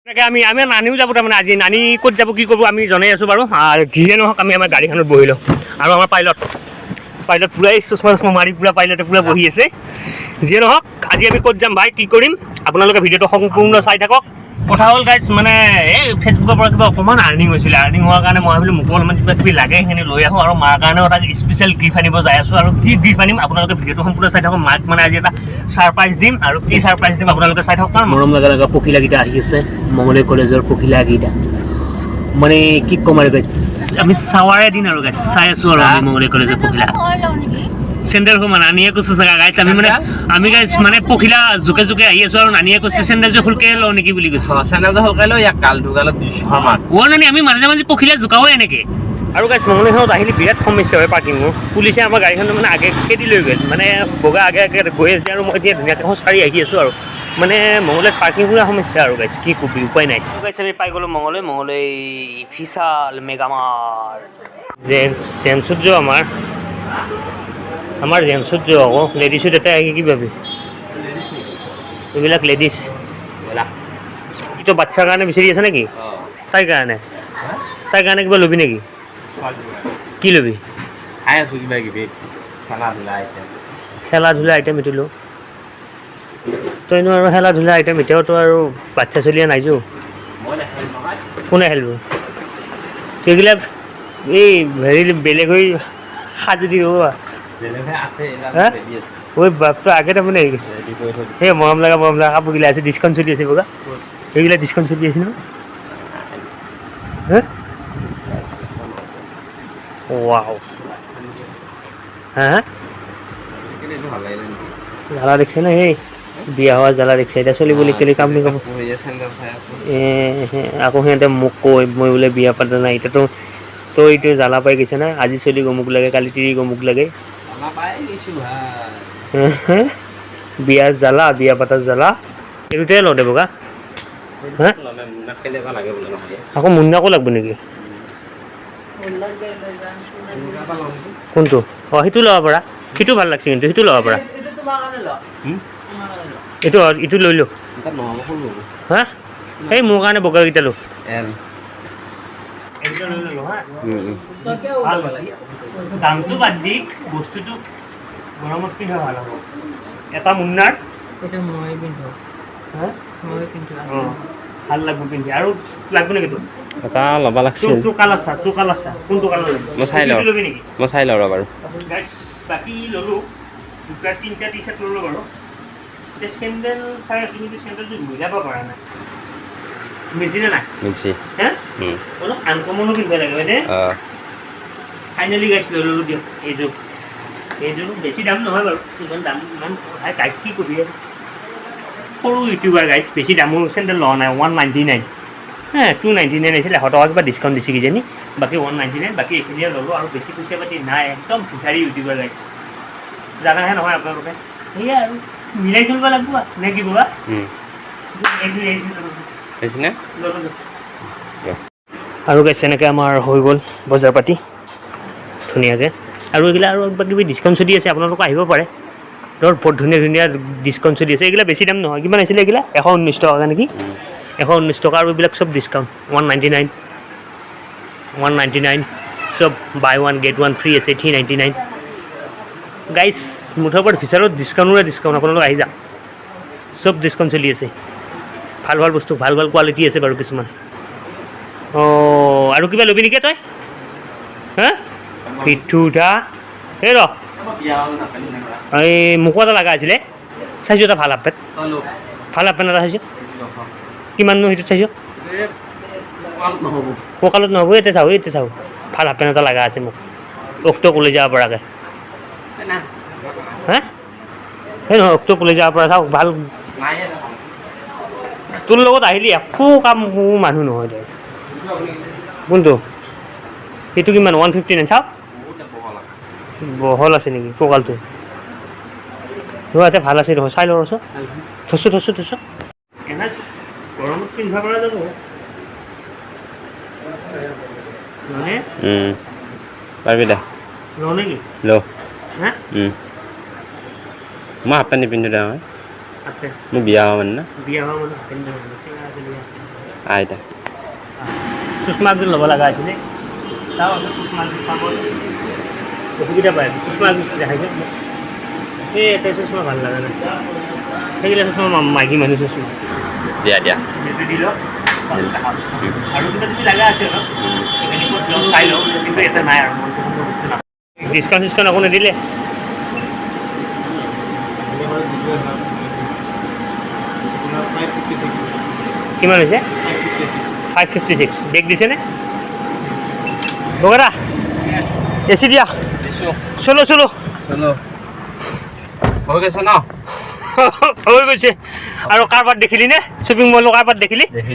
এনেকৈ আমি আমি নানিও যাব, তাৰমানে আজি নানি ক'ত যাব, কি কৰিব, আমি জনাই আছোঁ বাৰু। আৰু যিয়ে নহওক, আমি আমাৰ গাড়ীখনত বহি লওঁ। আৰু আমাৰ পাইলট পাইলট পূৰাই চশমা চশমা মাৰি পূৰা পাইলটে পূৰা বহি আছে। যিয়ে নহওক, আজি আমি ক'ত যাম ভাই, কি কৰিম, আপোনালোকে ভিডিঅ'টো সম্পূৰ্ণ চাই থাকক। কথা হ'ল গাইজ, মানে এই ফেচবুকৰ পৰা কিবা অকণমান আৰ্নিং হৈছিলে। আৰ্নিং হোৱাৰ কাৰণে মই ভাবিলোঁ মোকো অলপমান কিবা কিবি লাগে, সেইখিনি লৈ আহোঁ। আৰু মাৰ কাৰণেও এটা স্পেচিয়েল গিফ্ট আনিব যাই আছোঁ। আৰু কি গিফ্ট আনিম, আপোনালোকে ভিডিঅ'টো সম্পূৰ্ণ চাই থাকক। মাক মানে আজি এটা ছাৰপ্ৰাইজ দিম। আৰু কি ছাৰপ্ৰাইজ দিম, আপোনালোকে চাই থাকক। কাৰণ মৰম লগা লগা পখিলাকেইটা আহি আছে, মঙলদৈ কলেজৰ পখিলাকেইটা। মানে কি ক'ম আৰু গাইজ, আমি চাৱাৰে দিন আৰু গাইজ চাই আছোঁ। আৰু আমি মঙলদৈ কলেজৰ পখিলা চেণ্ডেল সমান নানিয়ে কৈছে চাগে। গাইজ, আমি মানে আমি গাইজ মানে পখিলা জোকে জোকে আহি আছোঁ। আৰু নানিয়ে কৈছে চেণ্ডেলযোৰ খুলকে লওঁ নেকি বুলি কৈছে। চেণ্ডেলটো সলকাই লৈ ইয়াক গাল দুগালত দুইশ মাৰ। অ' নানি, আমি মাজে মাজে পখিলা জোকাওৱে এনেকে। আৰু গাইজ, মঙলদৈখনত আহিলে বিৰাট সমস্যা হয় পাৰ্কিঙৰ। পুলিচে আমাৰ গাড়ীখন মানে আগে খেদি লৈ গ'ল, মানে বগা আগে আগে গৈ আছে। আৰু মই এতিয়া ধুনীয়াকৈ খোজকাঢ়ি আহি আছোঁ। আৰু মানে মঙলদৈত পাৰ্কিং পুৰা সমস্যা। আৰু গাইজ, কি কবি, উপায় নাই। গাইজ, আমি পাই গ'লোঁ মঙলদৈ, মঙলদৈ বিশাল মেগামাৰ্ট। জেন্টছ জেন্টছত যোৱা, আমাৰ আমাৰ জেন্টছত যোৱা আকৌ লেডিছত এটা আহি কি পাবি? এইবিলাক লেডিছ। এইটো বাচ্ছাৰ কাৰণে বিচাৰি আছে নেকি? তাইৰ কাৰণে, তাইৰ কাৰণে কিবা ল'বি নেকি? কি ল'বি? চাই আছো কিবা কিবি খেলা ধূলা আইটেম। খেলা ধূলা আইটেম এইটো লো। তইনো আৰু খেলা ধূলা আইটেম, এতিয়াওতো আৰু বাচ্ছা চলিয়া নাই যো। মই নেখেলিম নহয়। কোনে খেলিব? সেইবিলাক এই হেৰি বেলেগ হৈ সাজি দিব। বেলেগহে আছে। হা? ৰেডি আছে। ঐ বাপটো আগে তাৰমানে আহি গৈছে। ৰেডি কৰি থৈ দিছে। সেই মৰম লগা মৰম লগা কাপোৰগিলা আছে, ডিছকাউণ্ট চলি আছে। বগা সেইগিলা ডিছকাউণ্ট চলি আছে ন? হা, ৱাও, হা হা। এইটো ভাল লাগিলে নেকি? জ্বালা দেখছে না? সেই বিয়া হোৱা জ্বালা দেখছে। এতিয়া চলি বুলি কেলে কাম কাম চেণ্ডেল চাই আছো। এ আকৌ সিহঁতে মোক কয় মই বোলে বিয়া পাতা নাই। এতিয়াতো তই এইটো জ্বালা পাই গৈছে না? আজি চলি অমুক লাগে, কালি তিৰিক অমুক লাগে। জ্বালা পাই গৈছো ভাই। বিয়াৰ জ্বালা, বিয়া পাতাৰ জ্বালা। এইটোতে লওঁ দে বগা। হা? ল'লে মুন্নাক কেনেকুৱা লাগে বোলে নহ'লে। আকৌ মুন্নাকো লাগব নেকি? এটা লওঁ নেকি? কোনটো? অঁ, সেইটো ল'ব পাৰা। সেইটো ভাল লাগছে কিন্তু, সেইটো ল'ব পাৰা। এইটো এইটো লৈ লো। তাত নহ'ব, সৰু হ'ব। হা, এই মোৰ কাৰণে বগাকেইটা লো। এল। এইকেইটা লৈ ল'লো। হা, ভাল। দামটো বাদ দি বস্তুটো গৰমত পিন্ধা ভাল হ'ব। এটা মুন্নাৰ। এটা মই পিন্ধো। হা? মই পিন্ধো। অঁ, ভাল লাগব পিন্ধি। আৰু লাগব নেকি তোক? এটা ল'ব লাগছিল। তোৰ কালাৰ চা, তোৰ কালাৰ চা, কোনটো কালাৰ লাগব? মই চাই লওঁ। এইটো ল'বি নেকি? মই চাই লওঁ ৰ বাৰু। গাইছ, বাকী ল'লোঁ দুটা তিনিটা টি চাৰ্ট ল'লোঁ বাৰু। এতিয়া চেণ্ডেল চাই আছোঁ, কিন্তু চেণ্ডেলটো মিলাব পৰা নাই। মিলছি নে নাই? মিলছি। হে, অলপ আনকমনো পিন্ধিব লাগে, হয়নে? অঁ। ফাইনেলি গাইছ, লৈ ল'লোঁ দিয়ক এইযোৰ। এইযোৰ বেছি দাম নহয় বাৰু, ইমান দাম ইমান গাইছ, কি কবি আৰু, সৰু ইউটিউবাৰ গাইছ, বেছি দামৰ চেণ্ডেল লোৱা নাই। 199 হে, 299 আছিল, 100 টকা কিবা ডিছকাউণ্ট দিছে কিজানি। বাকী 199। বাকী এইখিনিয়ে ল'লোঁ। আৰু বেছি পইচা পাতি নাই, একদম ভিখাৰী ইউটিউবাৰ গাইছ, জানাহে নহয় আপোনালোকে। সেয়াই আৰু মিলাই চলিব লাগিব আৰু, নে কি বাবা? এইযোৰ এইযোৰ ল'লোঁ। হৈছেনে? ল'লোঁ। আৰু গাইছ, এনেকৈ আমাৰ হৈ গ'ল বজাৰ পাতি ধুনীয়াকৈ। আৰু এইগিলা আৰু কিবা কিবি ডিছকাউণ্ট চলি আছে, আপোনালোকে আহিব পাৰে। ধৰ বৰ ধুনীয়া ধুনীয়া ডিছকাউণ্ট চলি আছে। এইগিলা বেছি দাম নহয়। কিমান আছিলে এইগিলা? 119 টকা নেকি? 119 টকা। আৰু এইবিলাক চব ডিছকাউণ্ট, 199, 199 চব। Buy one get one free আছে, 399। গাইছ, মুঠৰ ওপৰত ভিচালত ডিছকাউণ্টৰে ডিছকাউণ্ট। আপোনালোক আহি যাওক, চব ডিছকাউণ্ট চলি আছে। ভাল ভাল বস্তু, ভাল ভাল কোৱালিটি আছে বাৰু কিছুমান। অঁ, আৰু কিবা ল'বি নেকি তই? হা, পিঠু উঠা। এই ৰ, এই মোকো এটা লগা আছিলে। চাইছোঁ এটা ভাল হাফ পেণ্ট, ভাল হাফ পেণ্ট এটা চাইছোঁ। কিমাননো সেইটো চাইছোঁ। নহ'ব। কঁকালত নহ'ব। এতিয়া চাওঁ, এতিয়া চাওঁ। ভাল হাফ পেণ্ট এটা লগা আছে মোক, অক্টোক ওলাই যাব পৰাকৈ। হা, সেই নহয়, অক্টোক ওলাই যাব পৰা চাওক ভাল। তোৰ লগত আহিলি একো কাম মানুহ নহয় তই। কোনটো? সেইটো কিমান? 159। চাওক, বহল আছে নেকি কঁকালটো? ইয়াতে ভাল আছে দেখোন, চাই লওঁ ৰচোন। থৈছোঁ, থৈছোঁ, থৈছোঁ। এনে গৰমত পিন্ধিব পৰা যাব নহয়নে? পাৰিবি দে। লওঁ নেকি? ল। হা? মই হাফ পেণ্ট নিপিন্ধো দে নহয়। আছে। মোৰ বিয়া হোৱা মানে না। বিয়া হোৱা মানুহ হাফ পেণ্ট পিন্ধে। আইতা। চশমা এযোৰ ল'ব লগা আছিলে। চাওঁ, আমি চশমা এযোৰ চাব অসুবিধা পাই আছোঁ। চশমা এযোৰ দেখাইছে মোক। সেই এটা চশমা ভাল লগা নাই। সেইগিলা চশমা মাইকী মানুহ চশমা। দিয়া দিয়া। সেইটো দি লওক। আৰু কিবা কিবি লগা আছে ন, সেইখিনি ক'ত লওঁ চাই লওঁ। কিন্তু এটা নাই আৰু মনটো কোনো বস্তু নাই। ডিছকাউণ্ট চিছকাউণ্ট একো নিদিলে। কিমান হৈছে? 556। বেগ দিছেনে বগৰা? এ চি দিয়া। চলো চলো। চলো, হৈ গৈছে ন? হৈ গৈছে। আৰু কাৰবাৰ দেখিলি নে? শ্বপিং মলৰ কাৰবাৰ দেখিলি? দেখিলি।